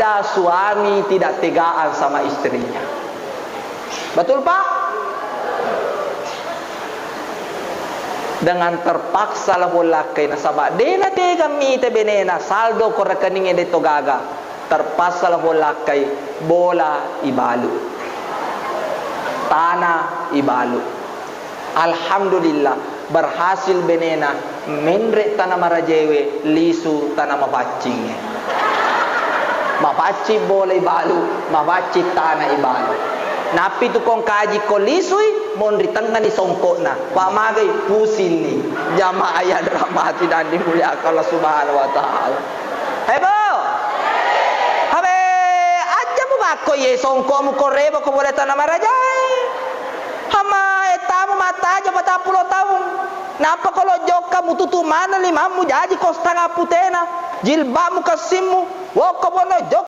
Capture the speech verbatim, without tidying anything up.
Ada suami tidak tegaan sama istrinya. Betul, Pak? Dengan terpaksa la polakkai, nasaba de' na tega mita benena, saldo ko rekening de' to gaga. Terpaksa la polakkai, bola ibalu. Tanah ibalu. Alhamdulillah, berhasil benena, menre' tana marajaewe, lisu tana mapaccingnge. Mapaccing bola ibalu, mapaccing tana ibalu. Nappi tu kong kaji ko lisui, monri tengngani songko'na. Pak magai, pusinni. Jamaah yang dirahmati dan dimuliakan Allah Subhanahu wa Ta'ala. Hebo! Habe, aja mu bakko ye songko'mu ko rebo ko bola tana marajae. Hama, e, tamu mattaja patappulo taung. Nappa ko lo jokka mututu maneng limammu jaji ko setengah putena. Jilbabmu kessimmu. Wokko bono jokka